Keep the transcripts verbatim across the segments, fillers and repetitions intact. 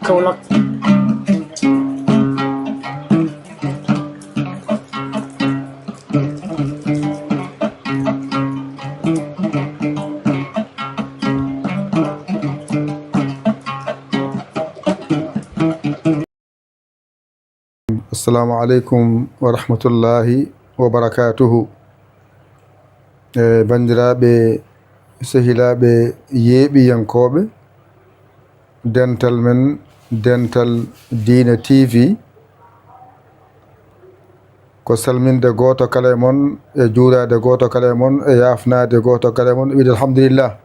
Kaolack. Assalamu aleykum wa rahmatullahi wa barakatuhu. E banndiraaɓe, sehilaaɓe, yeeɓiyankooɓe, dental men, dental Diina T V, ko salminde gooto kala e mon, e juuraade gooto kala e mon, e yaafnaade gooto kala e mon, e wiide alhamdulillah.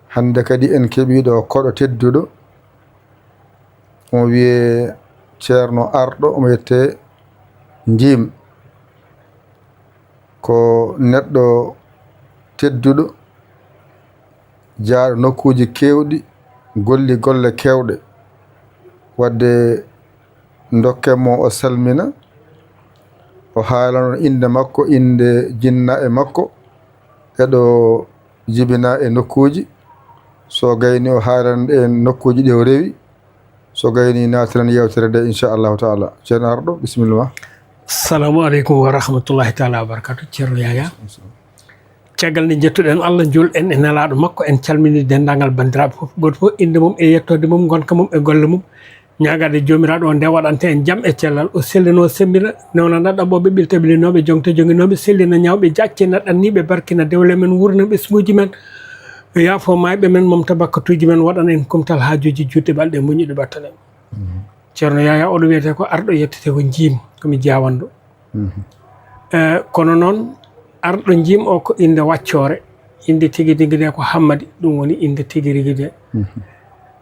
Hannde kadi en keɓii ɗo koɗo tedduɗo, omo wiyee Ceerno Arɗo, omo wiyetee Njiim. Ko neɗɗo tedduɗo, jaaɗo nokkuuji keewɗi, golli golle keewɗe. Waɗde ndokken mo o salmina, o haalana on innde makko, innde jinnaaɓe makko, e ɗo jibinaa e nokkuuji. So gayni o haalana en nokkuuji ɗi o rewi, so gayni naatiren yewtere nde, inchallahu taala. Ceerno Arɗo, bisimilla ma. Assalamu aleykum wa rahmatullahi taala wa barakatuh, Ceerno Yaya. Caggal nde njettuɗen Allah, njuulɗen e nelaaɗo makko, en calmini denndaangal banndiraaɓe fof, gooto fof innde mum e yettoode mum, ngonka mum e golle mum. Ñaagaade Joomiraaɗo o nde waɗanta en jam e cellal, o sellina, o semmbina, newnana ɗaɓɓooɓe, ɓilta ɓilinooɓe, joñta joñinooɓe, sellina ñaawɓe, jaccina ɗanniiɓe, barkina dewle men, wuurna ɓesnguuji men, yaafo maayɓe men, momta bakkatuuji men, waɗana en kumtal haajuuji juutɗe ɓalɗe, muñɗuɗe ɓattane. Ceerno Yaya, oɗo wiyetee ko Arɗo, yettete ko Njiim, ko mi Jaawanɗo. Eh, kono noon, Arɗo Njiim o ko innde waccoore, innde tigi tigi nde ko Hammadi, ɗum woni innde tigi rigi nde.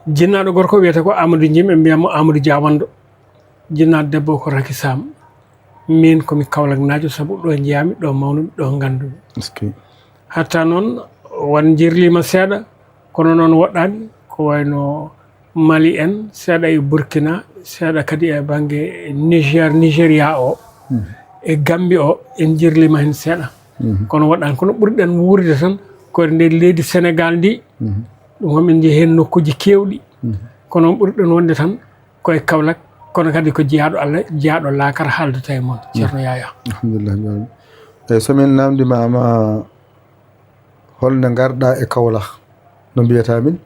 Jinnaaɗo gorko wiyetee ko Amadou Njiim, ɓe mbiya mo Amadou Jaawanɗo. Jinnaaɗo debbo ko Raki Sam. Min ko mi Kawlaknaajo, sabu ɗo njeyaa-mi, ɗo mawnu-mi, ɗo nganndu-mi. Eskey. Hatta noon, wan njirliima seeɗa, kono noon woɗɗaani, ko wayno Mali en, seeɗa e Burkina, seeɗa kadi e bannge Niger, Nigeria o, e Gambie o, en njirliima heen seeɗa. Kono woɗɗaani, kono ɓurɗen wuurde tan ko e nder leydi Senegal ndi, ɗum kam en njehii heen nokkuuji keewɗi, kono ɓurɗen wonde tan ko e Kaolack, kono kadi ko jeyaaɗo Allah, jeyaaɗo laakara haaldata e mon, Ceerno Yaya. Alhamdulillah, jaaɓi. Eyi, so min naamndiima ma, holno ngarɗa e Kaolack? No mbiyata min?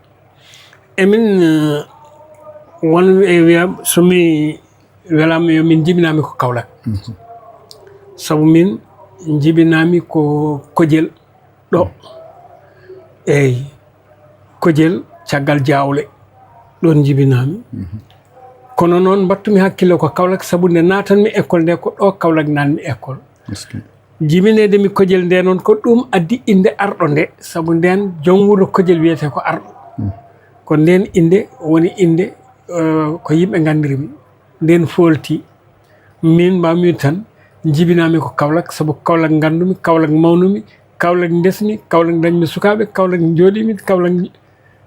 Emin, eh, won e wiya, so mi welaama, yo min njibinaami ko Kaolack. Sabu min njibinaami ko Kojel ɗo. Eyi, Kojel caggal Jaawle. Ɗoon njibinaami. Kono noon mbattumi hakkille ko Kaolack, sabu nde naatanmi école nde ko ɗo Kaolack naatmi école. Eskey. Jibineede mi Kojel nde noon ko ɗum addi innde Arɗo nde, sabu ndeen joom wuro Kojel wiyetee ko Arɗo. Ko ndeen innde woni innde, eh, ko yimɓe nganndiri mi. Ndeen foolti. Min mbaawmi tan, njibinaami ko Kaolack, sabu Kaolack nganndumi, Kaolack mawnumi, Kaolack ndesmi, Kaolack ndañmi sukaaɓe, Kaolack njooɗiimi, Kaolack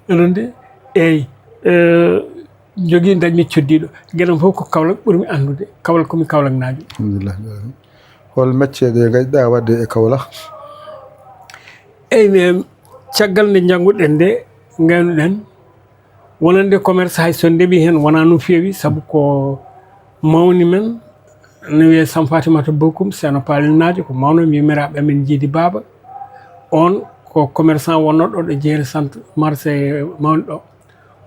nde, eyi, eh, njogii ndañmi coddiiɗo. Geɗam fof ko Kaolack ɓurmi anndude. Kaolack ko mi Kaolacknaajo. Alhamdulillah. Hol métier ɗe ngaɗɗa waɗde e Kaolack? Eyi, min caggal nde njannguɗen nde, ngaynuɗen, wonande commerce hay so ndeɓi heen wonaa no feewi, sabu ko mawni men, no wiyee Sam Fatimata Bokum, Seeno Paalinaajo, ko mawno mi yumiraaɓe amen Jiidi Baaba. On ko commerçant wonnoo ɗo, ɗo jeeri centre marché mawni ɗo.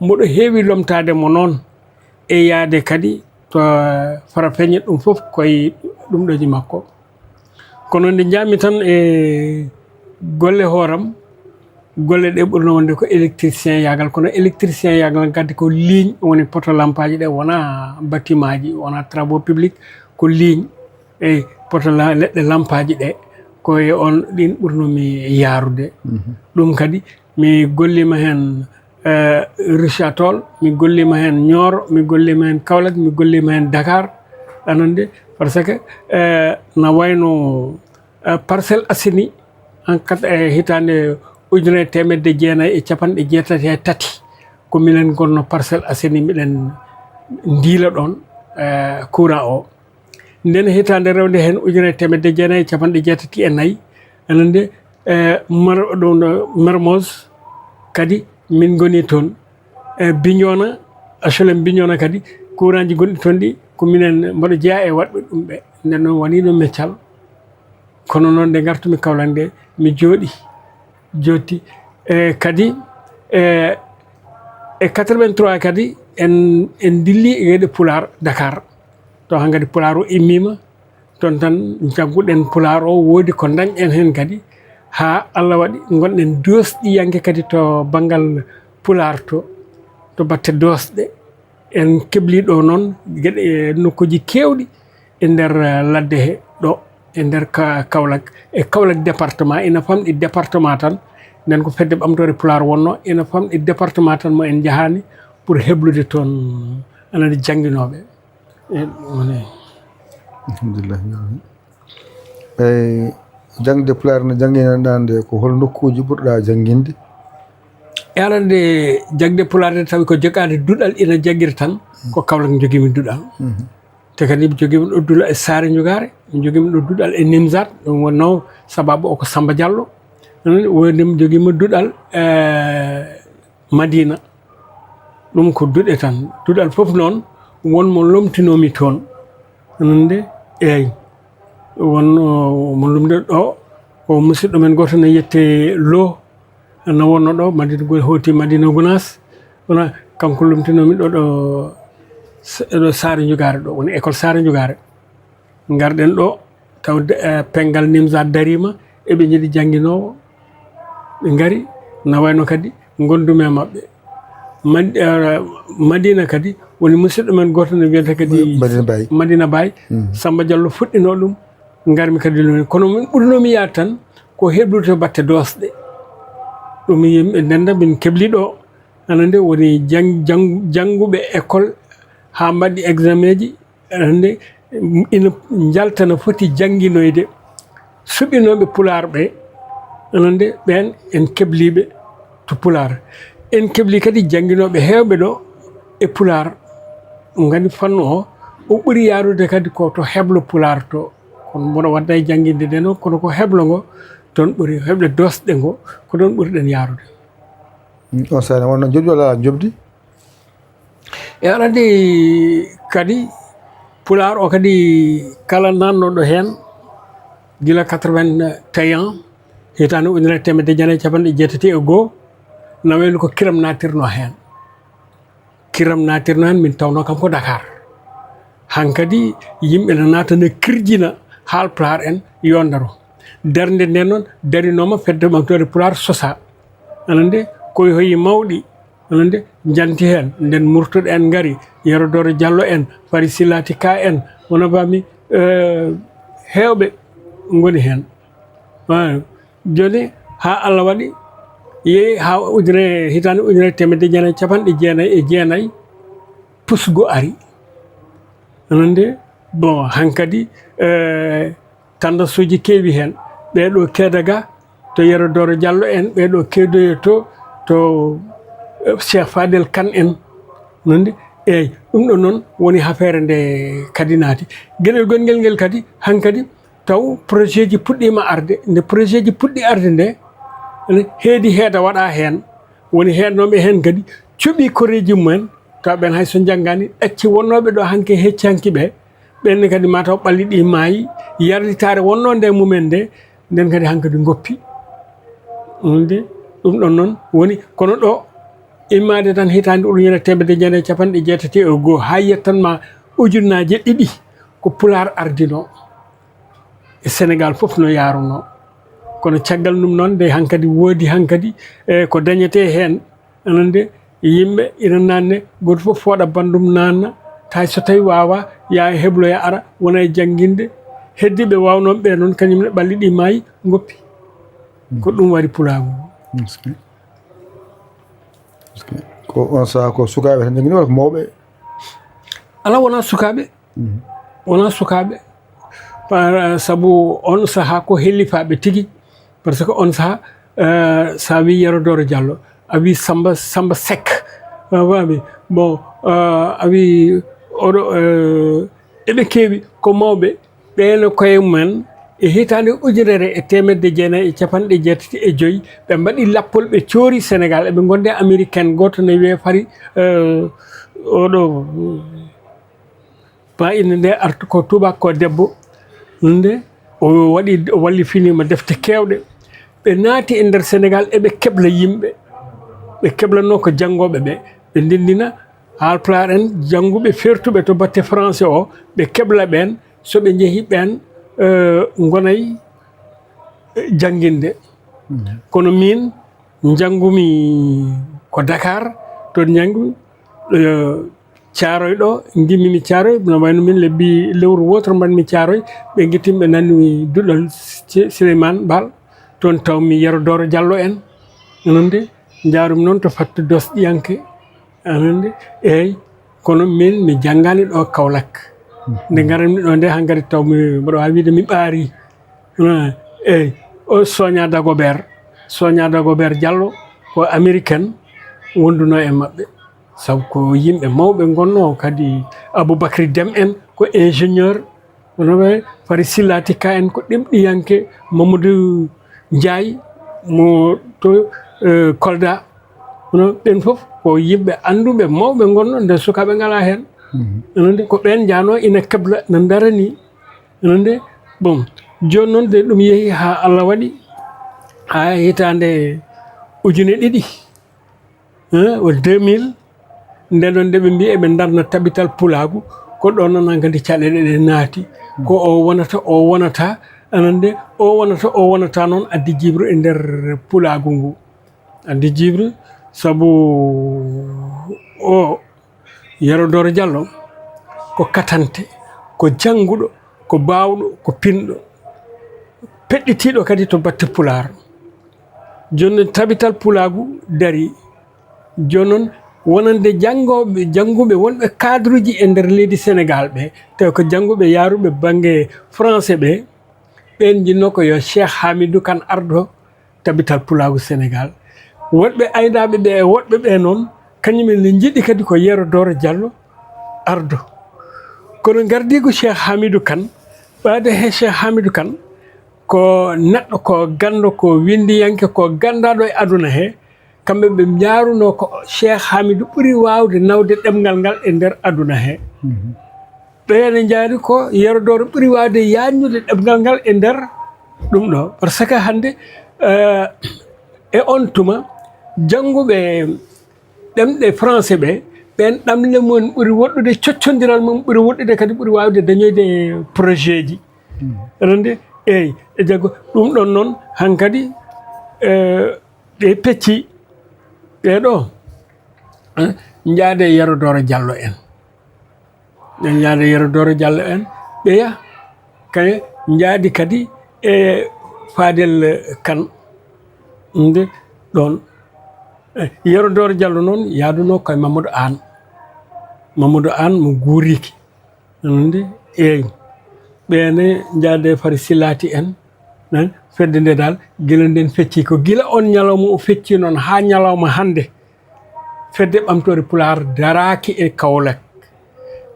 Mboɗo heewi lomtaade mo noon e yahde kadi to Farafeññe, ɗum fof koye ɗum ɗoji makko. Kono nde njahmi tan e golle hooram, golle ɗe ɓurno wonde ko électricien yaagal, kono électricien yaagal kadi ko ligne woni poto lampaaji ɗe, wonaa bâtiment ji, wonaa travaux publics, ko ligne, e poto la-, leɗɗe lampaaji ɗe, ko e on ɗin ɓurnomi yaarude. Ɗum kadi mi golliima heen, eh, Richard Toll, mi golliima heen Nioro, mi golliima heen Kaolack, mi golliima heen Dakar, a nande, parce que, eh, na wayno, eh, Parcelles Assainies, en kat-, eh, hitaande ujunere teemedde jeenayi e capanɗe jeetati e tati, ko minen ngonno Parcelles Assainies, miɗen ndiila ɗoon, eh, courant o. Nden hitaande rewde heen ujunere teemedde jeenayi e capanɗe jeetati e nayi, enen nde, e Mer-, ɗum ɗo Mermoz, Kadi min ngoni toon e Bignona, H L M Bignona kadi, kuuraaji gonɗi toon ɗi ko minen, mboɗo jeyaa e waɗɓe ɗum ɓe. Nden noon wanii ɗum meccal. Kono noon nde ngartumi Kaolack nde, mi jooɗi, jooɗti. E kadi, e, e quatre-vingt-trois kadi, en, en dilli e geɗe Pulaar Dakar. To hankadi Pulaar o immiima, toon tan njagguɗen Pulaar o, woodi ko ndañɗen heen kadi, haa Allah waɗi ngonɗen doosɗiyanke kadi to banngal Pulaar to, to batte doosɗe. En kebli ɗo noon geɗe, e nokkuuji keewɗi e nder, eh, ladde he ɗo, e nder Ka-, Kaolack. E Kaolack département, ina famɗi département tan, nden ko fedde ɓamtoore Pulaar wonno, ina famɗi département tan mo en njahaani pour heblude toon, aɗa anndi, jannginooɓe. E ɗum woni. Alhamdulillah. Eyi, jaŋde Pulaar no jannginaɗaa nde, ko hol nokkuuji ɓurɗaa jannginde? E aɗa anndi, jaŋde Pulaar nde tawi ko jogaade duɗal ina janngira tan, ko Kaolack njogiimi duɗal. Mhm. Te kadi mi jogiima ɗo duɗal e Saare Njugaare, mi jogiima ɗo duɗal e Nimzaat, ɗum wonnoo sababu o ko Samba Diallo. Woni mi jogiima duɗal e Madina. Ɗum ko duɗe tan. Duɗal fof noon won mo lomtinoomi toon. Aɗa anndi, eey. Won, o, mo lumde ɗo, ko musidɗo men gooto no wiyetee Lo, no wonno ɗo, Madina Gu-, hooti Madina Gunaas. Wona kanko lumtinoomi ɗo, ɗo, s-, ɗo Saare Njugaare ɗo, woni école Saare Njugaare. Ngarɗen ɗo, tawde, eh, penngal Nimzaat dariima, eɓe njiɗi jannginoowo. Ɓe ngari, na wayno kadi ngondumi e maɓɓe. Mad-, eh, Madina kadi, woni musidɗo men gooto no wiyetee kadi Madina Baye. Madina Baye. Mm. Samba Diallo fuɗɗinoo ɗum, ngarmi kadi ɗum. Kono min ɓurnoomi yaade tan ko heblude to batte doosɗe. Ɗum yimɓe ndennda min kebli ɗo, aɗa anndi, woni jang-, jang-, jannguɓe école haa mbaɗi examen ji, aɗa anndi, ina njalta no foti jannginoyde. Suɓinooɓe Pulaar ɓe, aɗa anndi, ɓeen en kebliiɓe to Pulaar. En kebli kadi jannginooɓe heewɓe ɗo e Pulaar. Ɗum kadi fannu o, o ɓuri yaarude kadi ko to heblo Pulaar to. Kono mboɗo wadda e jannginde nde noon, kono ko heblo ngo toon ɓuri, heble doosɗe ngo, ko ɗoon ɓurɗen yaarude. Mm, on saan wonno njoɓdi walla alaa njoɓdi? E aɗa anndi kadi, Pulaar o kadi kala naatnooɗo heen, gila quatre-vingt-un, hitaande ujunere e teemedde jeenayi e cappanɗe jeetati e goo, na wayno ko kiram naatirnoo heen. Kiram naatirnoo heen, min tawnoo kam ko Dakar. Hankadi yimɓe na naata, na kirjina Haalpulaar en yo ndaro. Darnde nde noon darinooma Fedde Ɓamtoore Pulaar sosaa. Aɗa anndi, koyhoyi mawɗi, aɗa anndi, njanti heen. Nden Murtuɗo en ngari, Yero Dooro Jallo en, Fari Silaati Ka en, wona bami, eh, heewɓe ngoni heen. Waaw. Jooni, haa Allah waɗi, yehi haa ujunere, hitaande ujunere e teemedde jeenayi e cappanɗe jeenayi e jeenayi, pusgu ari. Aɗa anndi, bon, hankadi, eh, tandasuuji keewi heen. Ɓee ɗo keeda ga to Yero Dooro Jallo en, ɓee ɗo keedoyo to, to, eh, Cheikh Fadel Kane en. Aɗa anndi, eey, ɗum ɗo noon woni hafeere nde kadi naati. Geɗel gonngel ngel kadi, hankadi, taw projet ji puɗɗiima arde. Nde projet ji puɗɗi arde nde, heedi heeda waɗa heen. Woni heednooɓe heen kadi cuɓi koreeji mumen, taw ɓeen hay so njanngaani, ɗacci wonnooɓe ɗo hanki hecci hanki ɓe, ɓeen ne kadi mataw ɓalli ɗi maayi, yarditaare wonnoo nde mumen nde, nden kadi hankadi ngoppi. Ɗum de, ɗum ɗon noon woni, kono ɗo, immaade tan hitaande ujunere e teemedde jeenayi e cappanɗe jeetati e goo, haa yettan ma ujunnaaje ɗiɗi, ko Pulaar ardinoo. E Senegaal fof no yaarunoo. Kono caggal ɗum noon, nde hankadi woodi hankadi, e ko dañetee heen, aɗa anndi, yimɓe ina naatne, gooto fof fooɗa banndum naatna, tawi so tawi waawaa, yaa hebloya ara, wona e jannginde. Heddiiɓe waawnooɓe ɓe noon, kañum ne ɓalli ɗi maayi, ngoppi. Ko ɗum waɗi pulaagu. Est-ce que, est-ce que ko on sahaa ko sukaaɓe tan njannginii walla ko mawɓe? Alaa, wonaa sukaaɓe. Mhm. Wonaa sukaaɓe. Pa-, sabu on sahaa ko hellifaaɓe tigi. Par ce que on sahaa, eh, so a wii Yero Dooro Jallo, a wii Samba, Samba Seck, a faami? Bon, eh, a wii oɗo, eh, eɓe keewi, ko mawɓe, ɓeen koye mumen E hitaande ujunere e teemedde jeenayi e capanɗe jeetati e joy, ɓe mbaɗi lappol, ɓe coori Senegaal, eɓe ngonde Ameriken. Gooto ne wiyee Fari, eh, oɗo, ma inde nde artu ko tubaako, ko debbo. Nde o waɗi, o wallifiniima defte keewɗe. Ɓe naati e nder Senegaal, eɓe kebla yimɓe. Ɓe keblanoo ko janngooɓe ɓe. Ɓe ndenndina Haalpulaar en, jannguɓe feertuɓe to batte français o, ɓe kebla ɓeen. So ɓe njehi ɓeen, eh, ngonay, eh, jannginde. Mhm. Kono miin, njanngumi ko Dakar, toon njanngumi, eh, Caaroy ɗo, ngimmimi Caaroy, no wayno min lebbi lewru wootoru mbaɗmi Caaroy, ɓe ngittimi ɓe nanmi duɗal Si-, Sileymaan Baal, toon tawmi Yero Dooro Jallo en, anan de, njaarumi noon to Fattu Dosɗiyanke, anan de, eey, kono min mi janngaani ɗo Kaolack. Nde ngaranmi ɗo nde, hankadi tawmi, mboɗo waawi wiide mi ɓaari. Ah, eey, o Sonia Dagobert, Sonia Dagobert Jallo ko Ameriken wondunoo e maɓɓe. Sabu ko yimɓe mawɓe ngonnoo, kadi Aboubacry Dem en ko ingénieur, hono ɓe Fari Sillati Ka en ko ɗemɗiyanke, Mamadou Ndiaye mo to, eh, Kolda. Hono ɓen fof ko yimɓe annduɓe, mawɓe ngonnoo, nde sukaaɓe ngalaa heen. Mhm. Onon de ko ɓeen njaanoo ina kebla, ina ndaranii. Onon de, bon, jooni noon de ɗum yehi haa Allah waɗi, haa hitaande ujune ɗiɗi, hein, o deux mille, nden ɗon nde ɓe mbiyi eɓe ndarna Tabital Pulaagu, ko ɗoon noon hankadi caɗeele ɗe naati. Ko o wonata, o wonata, anan de, o wonata, o wonata noon addi jiiɓru e nder Pulaagu ngu. Addi jiiɓru, sabu o Yero Dooro Jallo ko katante, ko jannguɗo, ko baawɗo, ko pinɗo, peɗɗitiiɗo kadi to batte Pulaar. Jooni noon Tabital Pulaagu darii. Jooni noon wonande janngooɓe, jannguɓe wonɓe cadre uji e nder leydi Senegaal ɓe, tawi ko jannguɓe yaaruɓe bannge français ɓe, ɓeen njinnoo ko yo Cheikh Hamidou Kane ardo Tabital Pulaagu Senegaal. Wonɓe aynaaɓe ɓe e woɗɓe ɓe noon, kañum en ne njiɗi kadi ko Yero Dooro Jallo ardo. Kono ngardiigu Cheikh Hamidou Kane, ɓaade he Cheikh Hamidou Kane, ko neɗɗo, ko ganndo, ko winndiyanke, ko ganndaaɗo e aduna he. Kamɓe ɓe njaarunoo ko Cheikh Hamidou ɓuri waawde nawde ɗemngal ngal e nder aduna he. Mhm. Ɓe ene njaari ko Yero Dooro ɓuri waawde yaajnude ɗemngal ngal e nder ɗum ɗo. Par ce que hannde, eh, e on tuma, jannguɓe ɗemɗe français ɓe, ɓeen ɗamle mum ɓuri woɗɗude, coccondiral mum ɓuri woɗɗude, kadi ɓuri waawde dañoyde projet ji. Hmm. Aɗa anndi? Eey, e jaggu ɗum ɗon noon, hankadi, eh, ɓe pecci ɓee ɗo, eh, njaade Yero Dooro Jallo en. Ɓe njaada Yero Dooro Jallo en, ɓeya, kañe njaadi kadi e Fadel Kan. Nde ɗon, eh, Yero Dooro Jallo noon yaadunoo koye Mamadou Aan. Mamadou Aan mo guuriiki. Nde, eey, ɓeene njaade Fari Silaati en, eh, fedde nde dal, gila nden fecci ko gila on ñalawma o fecci noon haa ñalawma hannde. Fedde Ɓamtoore Pulaar daraaki e Kaolack.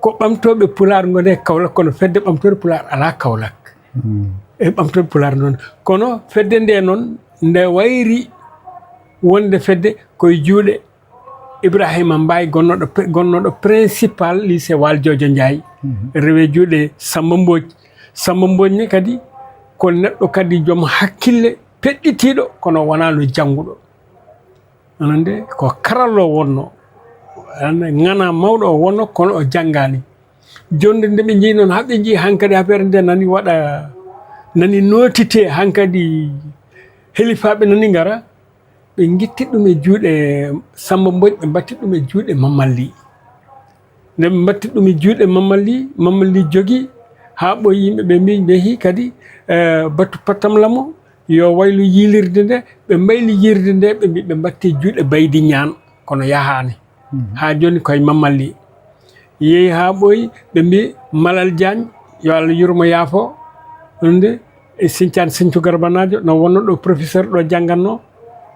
Ko ɓamtooɓe Pulaar ngoni e Kaolack, kono Fedde Ɓamtoore Pulaar alaa Kaolack. Hmm. E Ɓamtooɓe Pulaar noon. Kono fedde nde noon, nde wayri wonde fedde koye juuɗe Ibrahima Mbaye, gonnooɗo pre-, gonnooɗo principal lycée Waal Jojo Njaay. Hmm. Rewe juuɗe Samba Mbodj. Samba Mbodj ne kadi ko neɗɗo kadi joom hakkille, peɗɗitiiɗo, kono wonaa no jannguɗo. Onon de, ko karallo wonno. An ŋana mawɗo o wonno, kono o janngaani. Jonde nde ɓe njehi noon, haa ɓe njehi hankadi affaire nde nani waɗa, nani nootite hankadi, helifaaɓe nani ngara, ɓe ngitti ɗum e juuɗe Samba Mbodj, ɓe mbatti ɗum e juuɗe Mamman Ly. Nde ɓe mbatti ɗum e juuɗe Mamman Ly, Mamman Ly jogi haa ɓooyi, yimɓe ɓe mbi, njehi kadi, eh, batu Pattam Lamo, yo waylu yiilirde nde, ɓe mbayli yiilirde nde, ɓe mbi, ɓe mbatti juuɗe Baydi Ñaan, kono yahaani. Mhm. Haa jooni koye Mamman Ly. Yehi haa ɓooyi, ɓe mbi, Malal Jaañ, yo Allah yurmo yaafo, ɗum nde, e Sincaan Sinthiou Garbanaajo, no wonno ɗo professeur ɗo janngannoo,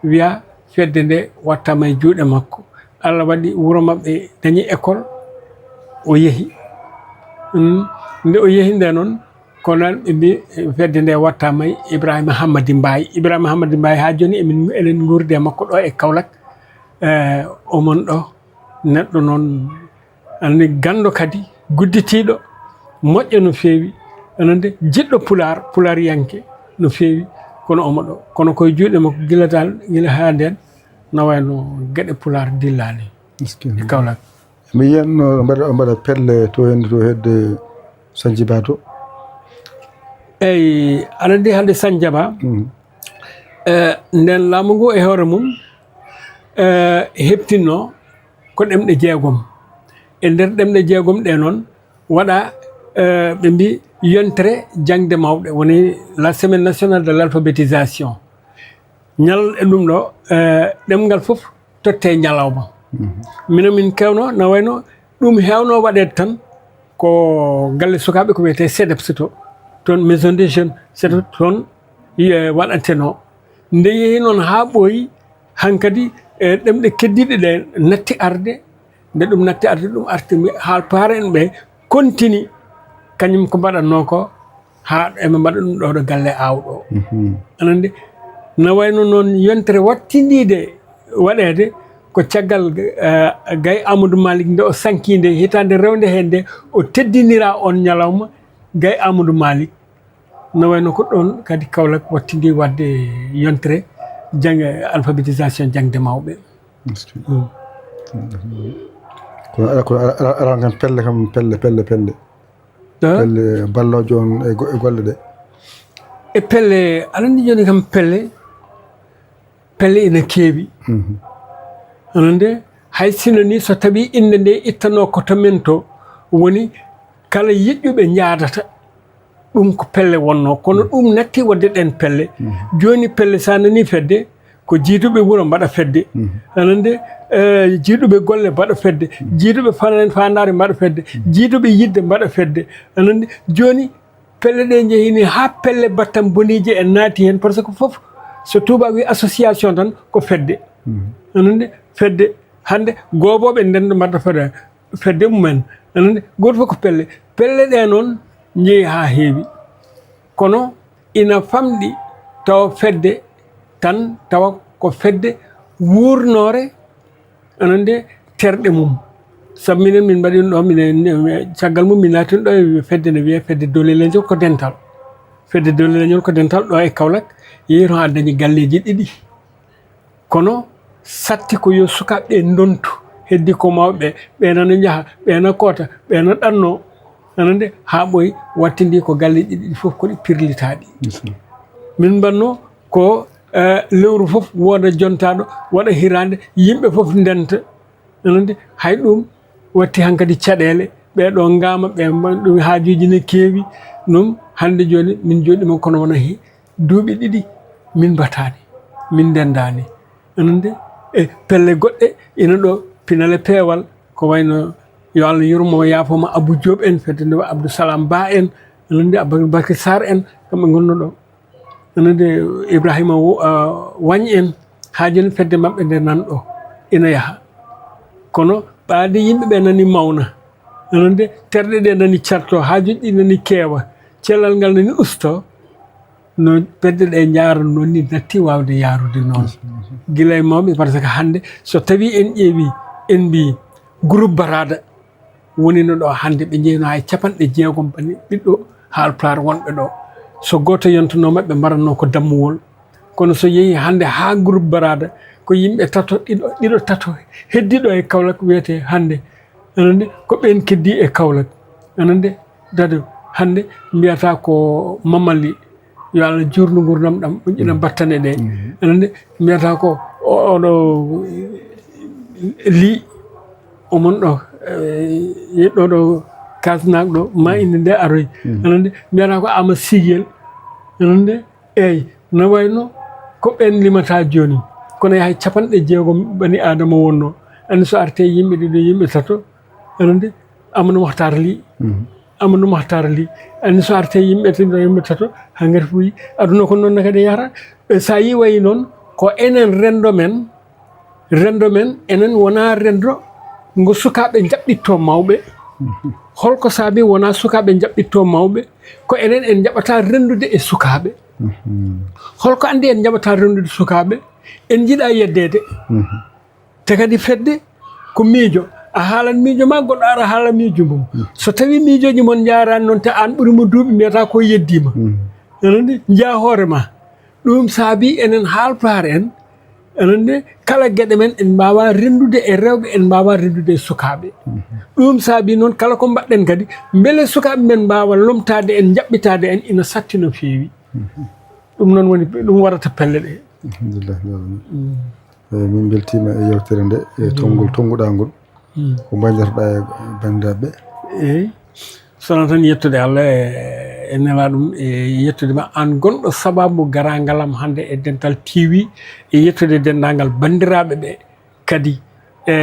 wiya fedde nde wattama e juuɗe makko. Allah waɗi wuro maɓɓe dañi école, o yehi. Hmm, nde o yehi nde noon, Kono noon ɓe mbi fedde nde wattaama e Ibrahima Hammadi Mbaye. Ibrahima Hammadi Mbaye haa jooni emin, eɗen nguurdi e makko ɗo e Kaolack. Eh, omon ɗo neɗɗo noon, anndi ganndo kadi, gudditiiɗo, moƴƴo no feewi, anndi jiɗɗo Pulaar, Pulaariyanke no feewi, kono omo ɗo. Kono koye juuɗe makko gila dal, gila haa ndeen, na wayno geɗe Pulaar dillaani e Kaolack. Mi yiyan no mbaɗa, mbaɗa pelle to hennde to hedde Sanjiba to. Eyi, aɗa anndi hannde Sanjaba, mm, eh, nden laamu ngu e hoore mum, eh, heɓtinno ko ɗemɗe jeegom. E nder ɗemɗe jeegom ɗe noon, waɗa, eh, ɓe mbi yontere jaŋde mawɓe, woni la semaine nationale de l'alphabétisation. Ñal e ɗum ɗo, eh, ɗemngal fof totte ñalawma. Mhm. Mino min kewno, na wayno ɗum heewno waɗeede tan ko galle sukaaɓe ko wiyetee CEDEPS to, toon Maison des Jeunes, c'est toon, eh, waɗantenoo. Nde yehi noon haa ɓooyi, hankadi, eh, ɗemɗe keddiiɗe ɗe natti arde, nde ɗum natti arde, ɗum arti mi Haalpulaar en ɓe kontini, kañum ko mbaɗatnoo ko, haa eɓe mbaɗa ɗum ɗo, ɗo galle aawɗo. Mhm. Aɗa anndi, na wayno noon yontere wattindiinde waɗeede ko caggal, eh, Gay Amadou Malick nde o sanki nde hitaande rewnde heen nde, o teddinira oon ñalawma Gay Amadou Malick. No wayno ko ɗoon kadi Kaolack wattindi waɗde yontere jang-, alphabétisation jaŋde mawɓe. Mm. Kono ala, kono ala, ala, ala kam pelle kam, pelle, pelle, pelle. Ah? Pelle balloojo on e go-, e golle ɗe. E pelle, aɗa anndi jooni kam pelle, pelle ina keewi. Mhm. Aɗa anndi, hay sino ni so tawii innde nde ittanoo ko to men to, woni kala yiɗɓe ɓe njaadata, ɗum ko pelle wonnoo, kono ɗum natti waɗde ɗeen pelle. Mhm. Jooni pelle, so a nanii fedde, ko jiiduɓe wuro mbaɗa fedde. Mhm. Aɗa anndi, eh, jiiduɓe golle mbaɗa fedde. Mhm. Jiiduɓe fana-, faandaare mbaɗa fedde. Mhm. Jiiduɓe yiɗde mbaɗa fedde. Aɗa anndi, jooni pelle ɗe njehini haa pelle battam boniije en naati heen, par ce que fof so Touba wi association tan ko fedde. Mhm. Aɗa anndi, fedde hannde goobooɓe ndendo mbaɗa fedde. Fedde mumen. Aɗa anndi, gooto fof ko pelle. Pelle ɗe noon njehi haa heewi. Kono ina famɗi tawa fedde tan, tawa ko fedde wuurnoore, aɗa anndi, terɗe mum. Sabu minen min mbaɗi ɗum ɗo, minen, caggal mum min naatino ɗo e fedde ne wiyee fedde Doole Leñol ko Dental. Fedde Doole Leñol ko Dental ɗo e Kaolack, yehi toon haa dañi galleeji ɗiɗi. Kono satti ko yo sukaaɓe ɓe ndontu, heddi ko mawɓe, ɓe nana njaha, ɓe na koota, ɓe na ɗanno, aɗa anndi, haa ɓooyi wattindi ko galleeji ɗiɗi fof ko ɗi pirlitaaɗi. Yes, sir. Min mbanno ko, eh, lewru fof wooda jontaaɗo, waɗa hiraande, yimɓe fof ndenta, aɗa anndi, hay ɗum watti hankadi caɗeele, ɓee ɗo ngaama, ɓe mba-, ɗum haajuuji ne keewi, ɗum hannde jooni min njooɗiima kono wona he duuɓi ɗiɗi min mbataani, min ndendaani. Aɗa anndi, e pelle goɗɗe ina ɗo, pinal e peewal, ko wayno yo Allah yurmo, yaafoma Abou Diop en, fedde nde Abdou Salam Ba en, aɗa anndi, Aboubacar Sarr en, kamɓe ngonno ɗo. Aɗa anndi, Ibrahima Wo-, ah, Wagne en, haa jooni fedde maɓɓe nde nan ɗo, ina yaha. Kono ɓaade yimɓe ɓe nani mawna, aɗa anndi, terɗe ɗe nani carto, haajuuji ɗi nani keewa, cellal ngal nani usto, no fedde ɗe njaarunoo ni natti waawde yaarude noon. Gila e mawɓe, par ce que hannde so tawii en ƴeewii, en mbii groupe Barada woni no ɗo hannde, ɓe njeynoo hay capanɗe jeegom bani ɓiɗɗo Haalpulaar wonɓe ɗo. So gooto yontunoo maɓɓe, mbaratnoo ko dammuwol. Kono so yehii hannde haa groupe Barada, ko yimɓe tato, ɗiɗo, ɗiɗo, tato heddi ɗo e Kaolack wiyetee hannde. Aɗa anndi, ko ɓeen keddii e Kaolack. Aɗa anndi, Dado, hannde mbiyata ko Mamali, yo Allah juurnu nguurndam ɗam, moƴƴina battane ɗe. Mhm. Aɗa anndi, mbiyata ko o-, oɗo Li, omon ɗo, eh, yeɗɗo ɗo Kasnaak ɗo, ma inde nde aroy. Mhm. Aɗa anndi, mbiyata ko Ama Sigel. Aɗa anndi, eey, no wayno ko ɓeen limata jooni. Kono yahay capanɗe jeegom bani Aadama wonno. Anndi so artee yimɓe ɗiɗo, yimɓe tato, aɗa anndi, Amadou Makhtar Ly. Mhm. Amadou Makhtar Ly. Anndi so artee yimɓe tati, yimɓe tato, haa ngati fuuyi. Aduna ko noon ne kadi yahata. E so a yiway noon, ko enen renndo men, renndo men, enen wonaa renndo ngo sukaaɓe njaɓɓittoo mawɓe. Holko saabi wonaa sukaaɓe njaɓɓittoo mawɓe, ko enen en njaɓataa renndude e sukaaɓe? Holko anndi en njaɓataa renndude sukaaɓe? En njiɗaa yeddeede. Te kadi fedde ko miijo. A haalan miijo ma, goɗɗo ara haala miijo mum. So tawii miijooji mon njaaraani noon, te aan ɓuri mo duuɓi, mbiyata ko yeddiima. Aɗa anndi, njiyaa hoore ma. Ɗum saabi enen Haalpulaar en, aɗa anndi, kala geɗe men en mbaawaa renndude e rewɓe, en mbaawaa renndude e sukaaɓe. Ɗum saabi noon, kala ko mbaɗɗen kadi, mbele sukaaɓe men mbaawa lomtaade en, njaɓɓitaade en, ina satti no feewi. Ɗum noon woni, ɗum waɗata pelle ɗe. Alhamdulillah, yo Allah. Eyi, min mbeltiima e yewtere nde, e tonngol tonnguɗaa ngol. Ko mbayndotoɗaa e banndiraaɓe? Eyi, sona tan yettude Allah e, e nela ɗum, e yettude ma aan gonɗo sababu garaangal am hannde e Dental T V, e yettude denndaangal banndiraaɓe ɓe kadi, e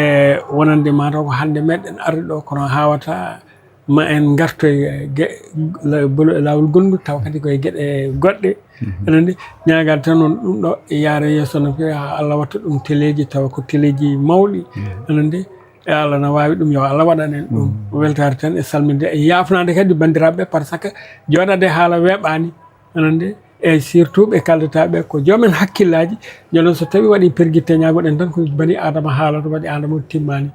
wonande mataw ko hannde meɗen arde ɗo, kono haawata ma en ngartoy ge-, la-, bolo-, laawol gonngu, tawa kadi koye geɗe goɗɗe. Aɗa anndi, ñaagal tan on ɗum ɗo yaara yeeso no feewi, haa Allah watta ɗum teleeji, tawa ko teleeji mawɗi. Aɗa anndi, e Allah na waawi ɗum, yo Allah waɗan en ɗum. Weltaare tan e salminde e yaafnaade kadi banndiraaɓe, par ce que jooɗaade haala weeɓaani. Aɗa anndi, e surtout ɓe kaldata ɓe ko joomen hakkillaaji, jooni noon so tawii waɗi pergitte ñaagoɗen tan ko bani Aadama haalata, waɗi Aadama o timmaani.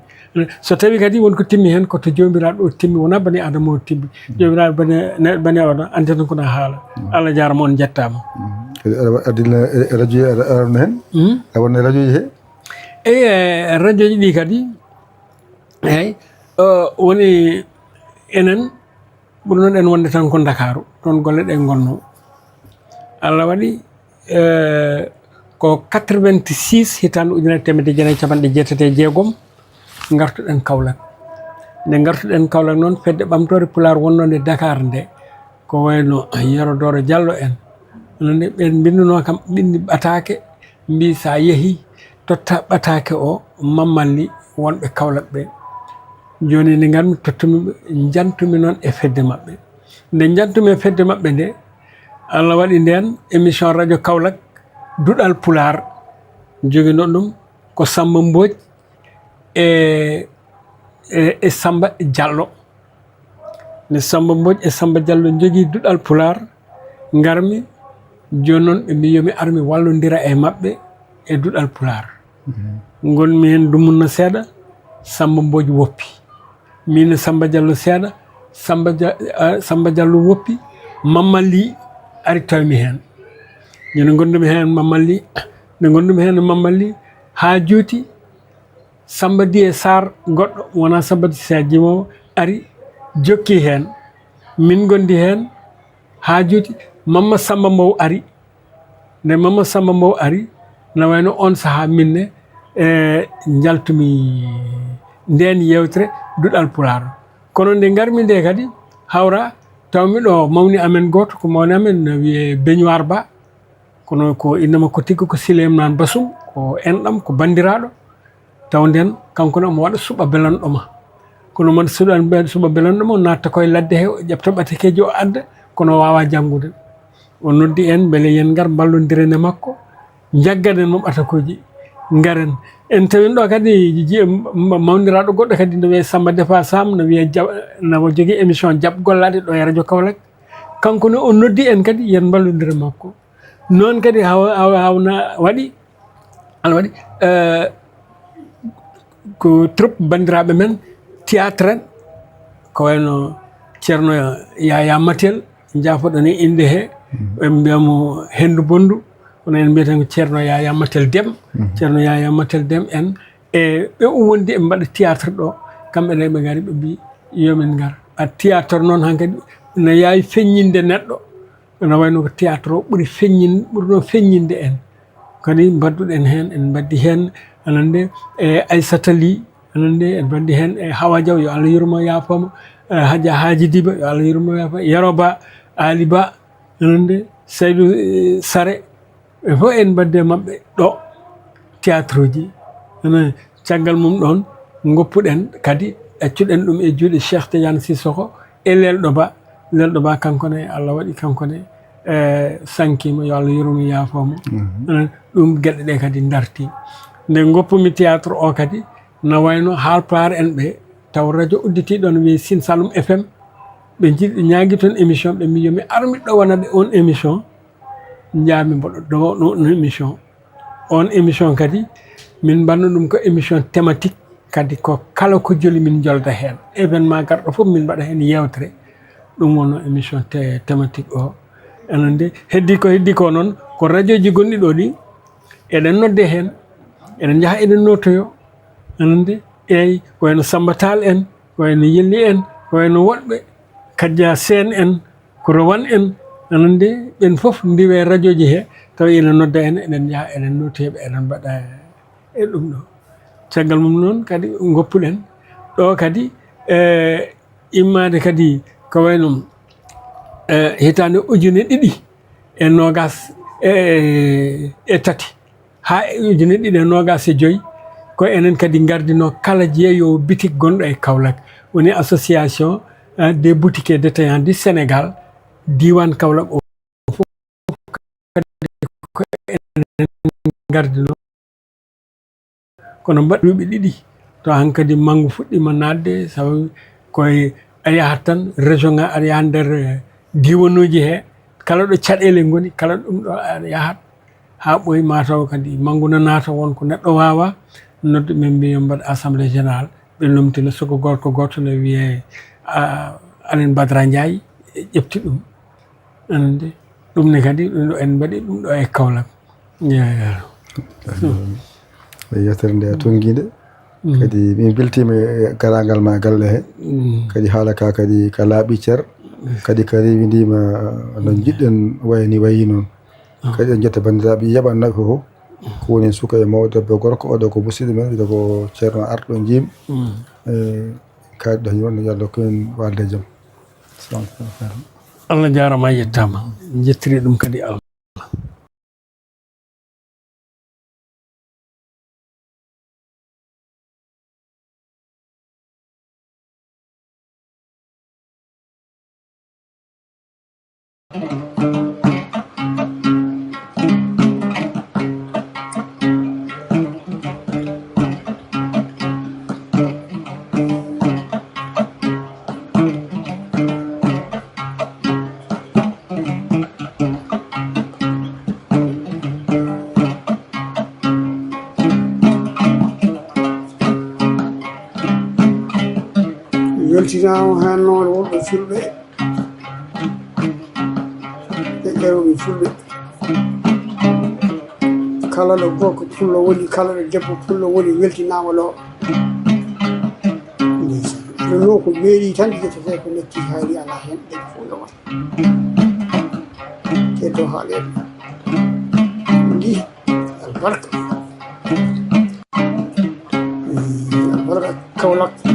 So tawii kadi won ko timmi heen, ko to Joomiraaɗo o timmi, wonaa bani Aadama o timmi. Joomiraaɗo bani, ne-, bani Aadama, anndi tan ko na haala. Allah jaaraama, on njettaama. Kadi aɗa wa-, aɗa dilla e, e radio, aɗa, aɗa wonno heen? Aɗa wonno e radio he? Eyi, e radio ji ɗi kadi, eyi, o woni enen, ɓuri noon en wonde tan ko Ndakaaru, toon golle ɗe ngonno. Allah waɗi, e, ko quatre-vingt-six, hitaande ujunere e teemedde jeenayi e capanɗe jeetati e jeegom, ngartuɗen Kaolack. Nde ngartuɗen Kaolack noon, fedde ɓamtoore Pulaar wonnoo nde Dakar nde, ko wayno Yero Dooro Jallo en, onon ne ɓen mbinnunoo kam ɓinndi ɓataake, mbii sa yehii, totta ɓataake o Mamman Ly wonɓe Kaolack ɓe. Jooni nde ngarmi, tottumi ɓe, njantumi noon e fedde maɓɓe. Nde njantumi e fedde maɓɓe nde, Allah waɗi ndeen émission radio Kaolack, Duɗal Pulaar, joginoo ɗum ko Samba Mbodj e, e, e Samba Diallo. Nde Samba Mbodj e Samba Diallo njogii Duɗal Pulaar, ngarmi, jooni noon ɓe mbii yo mi ar mi wallondira e maɓɓe e Duɗal Pulaar. Ngonmi heen dumunna seeɗa, Samba Mbodj woppi. Miin e Samba Diallo seeɗa, Samba Dia-, ah, Samba Diallo woppi, Mamman Ly ari tawi mi heen. Jooni ngonndumi heen Mamman Ly, nde ngonndumi heen Mamman Ly, haa juuti, Samba Dié Sarr goɗɗo, wonaa Samba Dié Sarr jimoowo, ari, jokki heen. Min ngondi heen, haa juuti, Mamma Samba Mbow ari. Nde Mamma Samba Mbow ari, na wayno oon sahaa min ne, e, njaltumi ndeen yeewtere Duɗal Pulaar. Kono nde ngarmi nde kadi, hawra, tawmi ɗo mawni amen gooto, ko mawni amen, na wiyee Beñuwaar Ba. Kono ko innde makko tigi ko Sileymaan Basum, ko enɗam, ko banndiraaɗo. Taw ndeen, kanko ne omo waɗa suɓa belanɗo ma. Kono omo waɗa suɓa be-, suɓa belanɗo ma, o naatta koye ladde he, o ƴefta ɓatakeeji, o adda, kono o waawaa janngude. O noddi en, mbele yen ngar mballondiren e makko, njagganen mo ɓatakooji, ngaren. En tawin ɗo kadi, ji-, ma-, mawniraaɗo goɗɗo kadi, no wiyee Samba Defa Sam, no wiyee Ja-, no jogii émission Jaɓ Gollaade ɗo e radio Kaolack. Kanko ne, o noddi en kadi, yen mballondira makko. Noon kadi haw-, haw-, hawna waɗi, ana waɗi, eh, ko trop banndiraaɓe men théâtre en, ko wayno Ceerno Yaya Matel, njaafoɗon e innde he, en mbiya mo Henndu Bonndu, kono en mbiyata ko Ceerno Yaya Matel Dem, Ceerno Yaya Matel Dem en, e ɓe o wondi e mbaɗa théâtre ɗo, kamɓe ne ɓe ngari ɓe mbi yo min ngar. A théâtre noon hankadi no yaawi feññinde neɗɗo, no wayno ko théâtre o ɓuri feññin-, ɓurno feññinde en. Kadi mbadduɗen heen, en mbaddi heen, anande, e Aissata Ly, anande, en mbaddi heen e Hawa Diaw, yo Allah yurmo, yaafoma, e Hadja Hadji Diba, yo Allah yurmo, yaafoma, Yero Ba, Ali Ba, anande, Saydou, e, Sare, ɓe fof en mbaddi e maɓɓe ɗo théâtre uji. Anande, caggal mum ɗoon, ngoppuɗen kadi, accuɗen ɗum e juuɗe Cheikh Tidiane Sissoko e Lelɗo Ba. Lelɗo Ba kanko ne, Allah waɗi kanko ne, e, sankiima, yo Allah yurmo, yaafoo mo. Mhm. E, ɗum geɗe ɗe kadi ndarti. Nde ngoppumi théâtre o kadi, na wayno Haalpulaar en ɓe, taw radio udditiiɗo no wiyee Sine Saloum F M. Ɓe njiɗi, ɓe ñaagi toon émission, ɓe mbi yo mi ar miɗo waɗana ɓe on émission. Njaami mboɗo ɗo on émission. On émission kadi, min mbaɗna ɗum ko émission thématique, kadi ko kala ko joli min njolda heen. Événement garɗo fof min mbaɗa heen yeewtere, ɗum wonno émission thé-, thématique o. Aɗa anndi, heddi ko heddi ko noon, ko radio ji gonɗi ɗo ɗi, eɗen nodde heen, eɗen njaha eɗen nootoyo. Aɗa anndi, eeyi, ko wayno Samba Tall en, ko wayno Yelli en, ko wayno woɗɓe, Kadia Sène en, Kuro Wan en, aɗa anndi, ɓeen fof ndiwe radio ji he, tawa ina nodda en, eɗen njaha, eɗen nootoyo ɓe, eɗen mbaɗa e ɗum ɗo. Caggal mum noon kadi ngoppuɗen ɗo kadi, e, immaade kadi ko wayno, e, hitaande ujune ɗiɗi e noogas e, e tati. Haa e ujune ɗiɗi e noogas e joy, ko enen kadi ngardinoo kala jeeyoowo bitik gonɗo e Kaolack. Woni Association, eh, des boutiquiers détaillants du Sénégal, diiwaan Kaolack o fof kadi ko enen ngardinoo. Kono mbaɗ duuɓi ɗiɗi, to hankadi manngu fuɗɗiima naatde, sabu koye a yahat tan, région ŋa aɗa yaha nder, eh, diiwanuuji he, kala ɗo caɗeele ngoni, kala ɗum ɗo aɗa yahat, haa ɓooyi, maa taw kadi manngu na naata, won ko neɗɗo waawaa, nodde ɓe, mbiya yo mbaɗ assemblée générale, ɓe lomtina, soko gorko gooto ne wiyee, a, Aline Badara Ndiaye, ƴefti ɗum. Aɗa anndi, ɗum ne kadi, ɗum ɗo en mbaɗi ɗum ɗo e Kaolack. Ya, ya. E yewtere nde a tonngiinde. Mm. Kadi min mbeltiima e garaangal ma galle he. Mm. Kadi haala ka kadi ka laaɓi cer. Kadi ka rewindiima no njiɗɗen wayni wayi noon. Ah. Kadi en njetta banndiraaɓe yeɓannooɓe fof. Ko woni suka e mawɗo, debbo e gorko, oɗo ko musidɗo men, wiyetee ko Ceerno Arɗo Jim. Mm. E kadi ɗo wonno, yo Allah hokku en waalde e jam. Salaam aleykum. Allah jaaraama, a yettaama. Njettiri ɗum kadi Allah. Weltinaama heen noon wonɓe fulɓe, e ƴeewɓe fulɓe. Kala ɗo gorko pullo woni, kala ɗo debbo pullo woni, weltinaama ɗo. Ndeysaan. Ɗum ɗo ko meeɗi tan, yetetee ko natti, haali alaa heen, ɓe fof ɗo woni. Te to haaɗe ndi albarka. Albarka Kaolack.